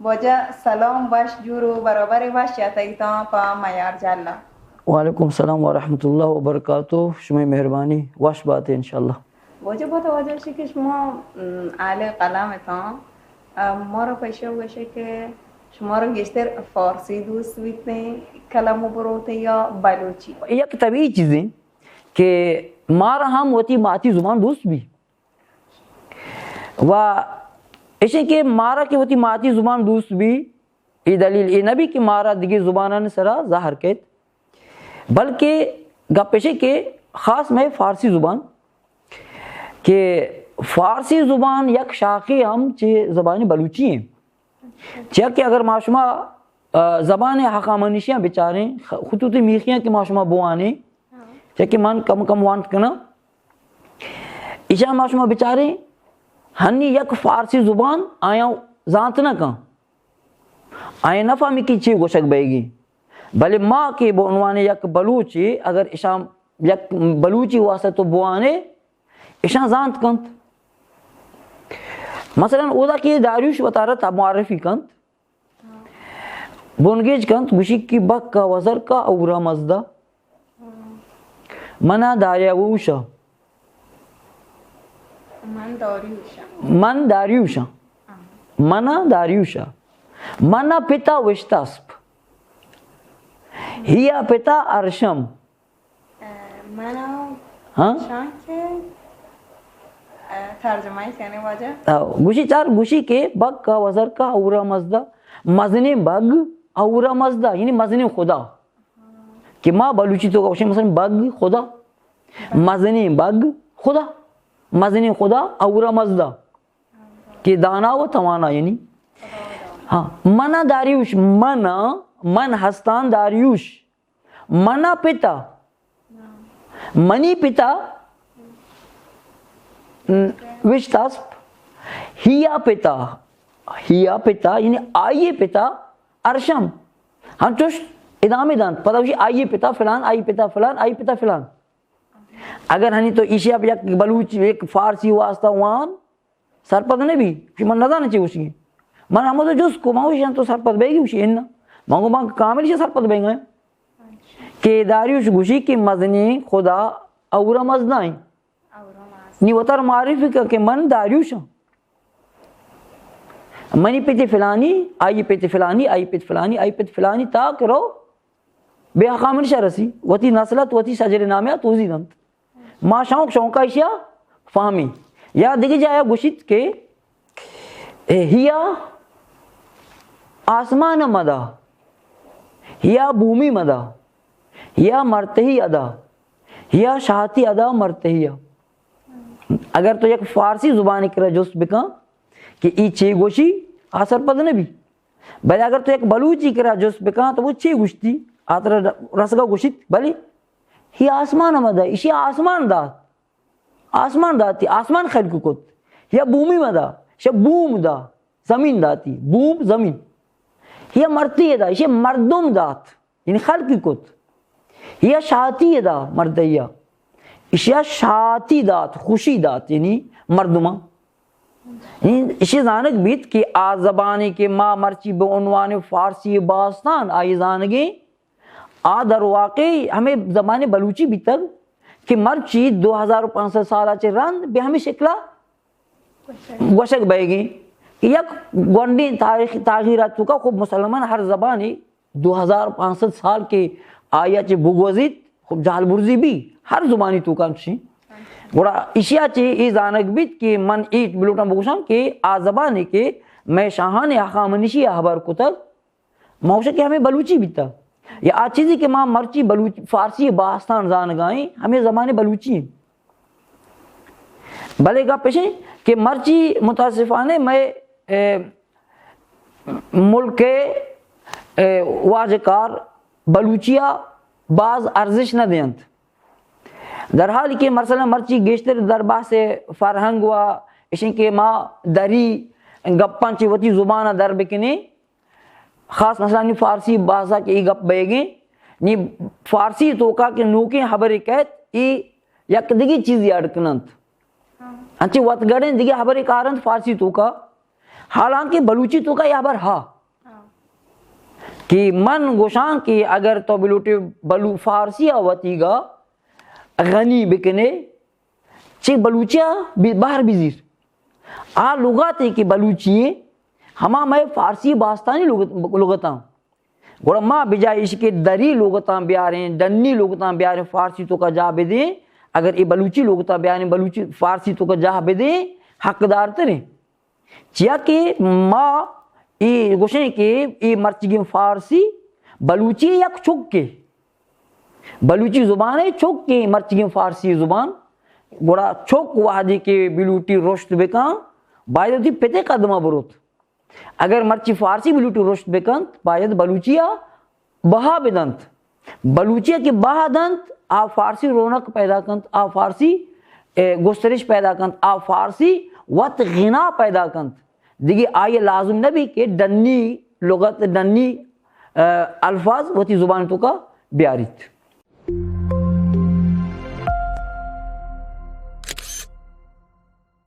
واجہ سلام، وش جوڑ و برابر، وش اتکگیتاں پہ میار جالا۔ وعلیکم السلام ورحمۃ اللہ وبرکاتہ، شمئے مہربانی، وش باتے انشاءاللہ۔ واجہ بات واجہ شی کہ شما، م، اہل قلم اتاں، ا، مارا پیشہ گوشے کہ شمارا گیشتر فارسی دوست بیتیں، قلم و بروتیں یا بلوچی؟ یک طبیعی چیزیں کہ مارا ہم وتی ماتی زبان دوست بی۔ و ایشیں کہ مارا کہ وتی ماتی زبان دوست بی، اے دلیل اے نہ بی کہ مارا دگہ زبانانی سرا زہر کیت، بلکہ گپ ایشیں کہ خاص مئے فارسی زبان، کہ فارسی زبان یک شاخے ہم چہ زبان بلوچی ہیں۔ چیا کہ اگر ما شما، آ، زبان ہخامنشیاں بچاریں، خ-، خطوط میخیاں کہ ما شما بوانیں، چیا کہ من کم کم وانت کناں، ایشاں ما شما بچاریں، ہنی یک فارسی زبان آیاں زانت نہ کن، آیاں نہ فہمی کہ چی گوشگ بئیگی، بلے ما کہ بہ عنوان یک بلوچے اگر ایشاں یک بلوچی واسطہ تو بوانے، ایشاں زانت کنت۔ مثلاً اودا کہ داریوش وتارا تا معرفی کنت، بنگیج کنت، گوشی کہ بکا وزر کا اورا مزدا، منا داریوشا۔ من داریوشا۔ من داریوشا۔ منا داریوشا۔ منا پتا وشتاسپ۔ ہیا پتا ارشم۔ اه، من ء ہاں؟ شان کہ، اه، ترجمہ ء کنے واجہ۔ آ، گوشی چار، گوشی کہ بگ کا وزر کا اورا مزدا، مزنیں بگ اورا مزدا، یعنی مزنیں خدا۔ کہ ما بلوچی تو گوشیں مثلاً بگ خدا، مزنیں بگ خدا، مزنیں خدا اورا مزدا۔ کہ دانا و توانا یعنی۔ ہاں، منا داریوش، منا، من ہستان داریوش۔ منا پتا، منی پتا، م، وشتاسپ، ہیا پتا، ہیا پتا، یعنی آئی پتا ارشم۔ ہنچوش ادامہ دنت، پدا گوشی آئی پتا فلان، آئی پتا فلان، آئی پتا فلان۔ اگر ہنی تو ایشی ء یک بلوچ، یک فارسی واسطہ وان، سرپد نہ بی کہ من نزاناں چے گوشگی۔ من ہمود جست کو، من گوشی تو سرپد بیگی؟ گوشی اناں۔ من گو من کامل شے سرپد بیگا کہ داریوش گوشی کہ مزنیں خدا اورا مزدائیں۔ نی وتر معرفی کن کہ من داریوشاں۔ منی پت فلانی، آئی پت فلانی، آئی پت فلانی، آئی پت فلانی، تا کہ رو بے ہخامنشا رسی، وتی نسلت، وتی شجر نامیا توضیح دنت۔ ما شوق شوقا ایشیا فہمی۔ یا دگہ جایا گوشیت کہ، اے، ہیا آسمان مدا، ہیا بومی مدا، ہیا مرتہی ادا، ہیا شاتی ادا مرتہی۔ اگر تو یک فارسی زبانی کرا جست بکن کہ ای چے گوشی، آ سرپد نہ بی۔ بلے اگر تو یک بلوچی کرا جست بکن تو وہ چے گوشتی، آ ترا رسگا گوشیت، بلے ہی آسمان ہم دا، ایشی آسمان دات، آسمان داتی، آسمان خلق کت۔ یا بومی مدا، شہ بوم دا، زمین داتی، بوم زمین۔ یا مرتی دا، ایشی مردم دات۔ یعنی خلقی کت۔ یا شاتی دا مردیا۔ اشیا شاتی دات، خوشی دات، یعنی مردمان۔ یعنی اشی زانگ بیت کہ آ زبانی کہ ما مرچی بہ عنوان فارسی باستان آئی زانگیں، آ در واقع ہمیں زبان بلوچی بیتگ کہ مرچی دو ہزار و پانچ سد سالا چہ رند بہ ہمیں شکلا گوشگ بئیگیں۔ یک گونڈیں تاریخ، تغییرات توکا خب مسلمان ہر زبانی دو ہزار پانچ سد سال کہ آیا چہ بگوزیت، خب جہل برزی بی، ہر زبانی توکا چی۔ گڑا اشیا چہ اے زانگ بیت کہ من اے بلوٹاں بگوشاں کہ آ زبانی کہ مئے شاہان ہخامنشی ہبر کتگ، ما گوشاں کہ ہمیں بلوچی بیتا۔ یا آ چیزی کہ ما مرچی بلوچ، فارسی باستان زانگائیں، ہمیں زبان بلوچی ہیں۔ بلے گپ اشیں کہ مرچی متاسفانہ مئے، اے، ملک ء، اے، واجکار بلوچیا باز ارزش نہ دینت۔ در حالی کہ مثلاً مرچی گیشتر در بحث فرہنگ و اشیں کہ ما دری گپاں چہ وتی زبان ء در بکنیں، خاص مثلاً نی فارسی بحث ء کہ ای گپ بئیگیں، نی فارسی توکا کہ نوکیں حبرے کئیت، ای یک دگہ چیزی اڈ کننت۔ انچیں وتگڑیں دگہ حبرے کارنت فارسی توکا۔ حالانکہ بلوچی توکا یا ہبر ہا کہ من گوشاں کہ اگر تو بلوٹے بلو فارسی ءَ وتیگا غنی بکنے، چہ بلوچی ءَ بی-، بہر بزیر۔ آ لغاتے کہ بلوچی ایں، ہما مئے فارسی باستانی لغت، لغتاں۔ گڑا ما بجائے ایش کہ دری لغتاں بیاریں، ڈنی لغتاں بیاریں، فارسی توکا جاہ بدیں، اگر اے بلوچی لغتاں بیاریں، بلوچی فارسی توکا جاہ بدیں، حقدار تریں۔ چیا کہ ما اے گوشیں کہ اے مرچیگیں فارسی بلوچی یک چکے، بلوچی زبان ءِ چکے مرچیگیں فارسی زبان۔ گڑا چک وہدے کہ بلوٹی رشد بکن، باید وتی پتے قدم ءَ بروت۔ اگر مرچی فارسی بلوٹی رشد بکنت، باید بلوچی ءَ بہا بدنت۔ بلوچی ءَ کہ بہا دنت، آ فارسی رونق پیدا کنت، آ فارسی، اے، گسترش پیدا کنت، آ فارسی وت غنا پیدا کنت۔ دگہ آئی ءَ لازم نہ بیت کہ ڈنی لغت، ڈنی، اے، الفاظ وتی زبان توکا بیاریت۔